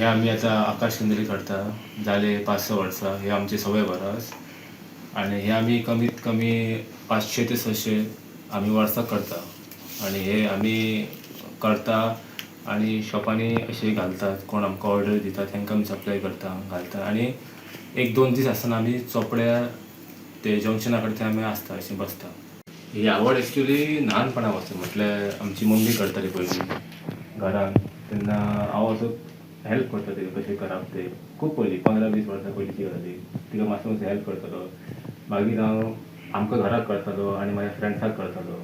हे आमी आतां आकाश कंदील करता जाले 5-6 वर्सां. हे आमचे सवय बरस आनी हे आमी कमीत कमी 500 ते 600 आमी वर्साक करता आनी हे आमी करता आनी शॉपांनी अशे घालतात. कोण आमकां ऑर्डर दिता, तांकां आमी सप्लाय करता, घालता. आनी एक दोन दीस आसतना आमी चोपड्या ते जंक्शना कडेन थंय आमी आसता, अशें बसता. ही आवड एक्चुली ल्हानपणा पासून, म्हटल्यार आमची मम्मी करताली पयलीं घरान, तेन्ना हांव असो हेल्प करता तिका कशें करप तें. खूब पयलीं, 15-20 वर्सां पयलींची गजाल ही. तिका मातसो मातसो हेल्प करतालो. मागीर हांव आमकां घराक करतालो आनी म्हाज्या फ्रेंड्साक करतालो.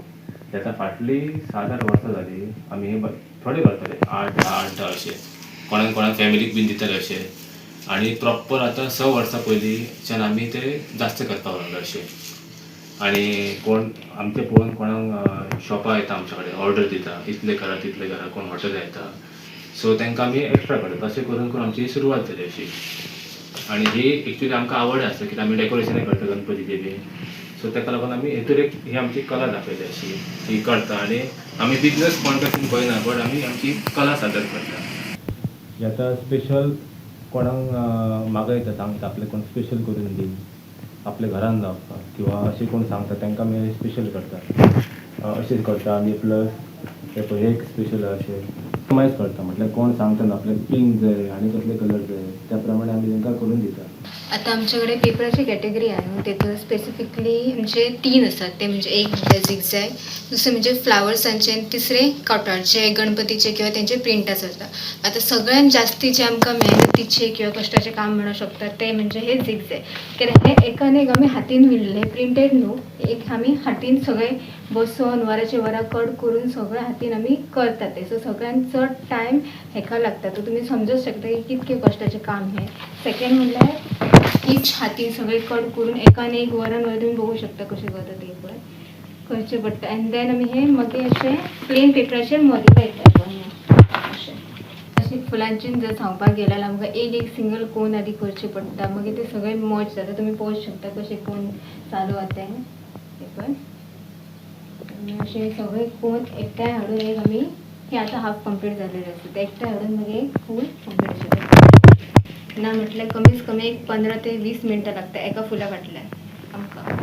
आतां फाटलीं 7-8 वर्सां जालीं, आमी हे थोडे करताले, 8-10, 8-10 अशे, कोणाक कोणाक फॅमिलीक बीन दिताले अशे. आनी प्रॉपर आतां 6 वर्सां पयलींच्यान आमी ते जास्त करपाक लागले अशे. आनी कोण आमचे पळोवन कोणाक शॉपां येता, आमच्या कडेन ऑर्डर दिता, इतले करा, तितले करा. कोण हॉटेल येता, सो तांकां आमी एक्स्ट्रा करता. तशें करून करून आमची सुरवात जाली अशी. आनी ही एक्चुली आमकां आवड आसा, कित्याक आमी डेकोरेशनय करता गणपतीचे बी. सो ताका लागून आमी हेतूर एक ही आमची कला दाखयली अशी, ही करता. आनी आमी बिजनस पॉयंट ऑफ व्यू पळयना, बट आमी आमची कला सादर करता. ही आतां स्पेशल कोणाक मागयता, सांगता आपले कोण स्पेशल करून दी आपल्या घरान लावपाक किंवा अशें कोण सांगता, तांकां आमी स्पेशल करता, अशेंच करता आमी. प्लस हे पळय, एक स्पेशल अशें कस्टमायज करता, म्हटल्यार कोण सांगता ना आपल्याक पिंक जाय आनी कसले कलर जाय, त्या प्रमाणे आमी तांकां करून दिता. आता आमच्याकडे पेपराची कॅटेगरी आहे न्हू, तेतून स्पेसिफिकली म्हणजे तीन आसात. ते म्हणजे एक म्हटल्यार झिगझॅग, दुसरें म्हणजे फ्लावर्सांचे आनी तिसरें कटआउट, जे गणपतीचे किंवा तेंचे प्रिंटास आसता. आतां सगळ्यात जास्ती जे आमकां मेहनतीचे किंवा कश्टाचें काम म्हणूंक शकता, ते म्हणजे हे झिगझॅग, कित्याक हे एकान एक आमी हातीन विणले, प्रिंटेड न्हू. एक आमी हातीन सगळें बसोन वराचे वरां कट करून सगळें हातीन आमी करतात ते. सो सगळ्यान चड टायम हेका लागता. सो तुमी समजूंक शकता की कितकें कश्टाचें काम हें. सेकंड म्हणल्यार ईच हातीन सगळें कट करून एकान एक वरान वर तुमी बघू शकता कशें करता ते पळय, करचें पडटा. एन्ड then आमी हे मागीर अशें प्लेन पेपराचेर मदीं लायता पळय अशें. अशें फुलांची जर सांगपाक गेल्यार आमकां एक एक सिंगल कोन आदी करचें पडटा, मागीर ते सगळें मर्ज जाता. तुमी पळोवंक शकता कशें कोन चालू आहा तें हें पळय. आनी अशें सगळें कोन एकठांय हाडून एक आमी हें आतां हाफ कंप्लीट जालेलें आसा, तें एकठांय हाडून मागीर एक फूल कंप्लीट जाता. ना म्हटल्यार कमीच कमी एक 15 ते 20 मिनटां लागता एका फुला फाटल्यान आमकां.